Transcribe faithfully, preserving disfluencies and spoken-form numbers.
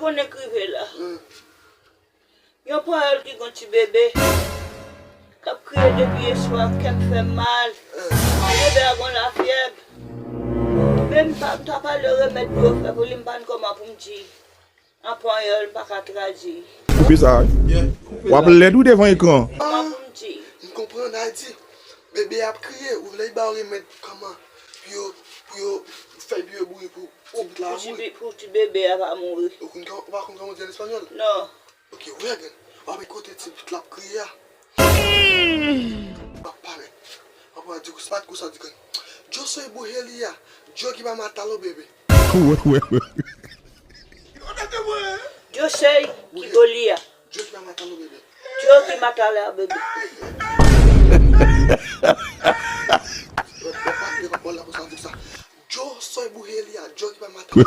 Konnen k rive la. Yon pawòl ki gon ti bebe k ap kriye depi yèswa, kè m fè m mal. Ti bebe a gon lafyèb. Men m pa, m ta pale remèd pou yo fè pou li, m pa konn kòman pou m di. An panyòl, m pa ka tradui. Koupe sa wi. W ap lèd wi devan ekran. Kòman pou m di? M konprann, Ayiti. Bebe ap kriye, ou vle ba yo remèd kòman pou yo, pou yo fè bebe bouyi pou ti pitit la mouri? Pou ti bebe a pa mouri. Ou konn, ou pa konn kòman di an espanyòl? Non. Ok, wè, gen. W ap kote ti pitit la ap kriye a. W ap parèt. W ap di, se pa konsa di, gen. Yo soy brujería, yo que va matar los bebés. Wè, wè, wè. Yo soy ki Goliya. Yo que va matar los bebés. Yo que mata la bebe. Yo soy brujería, yo que va matar los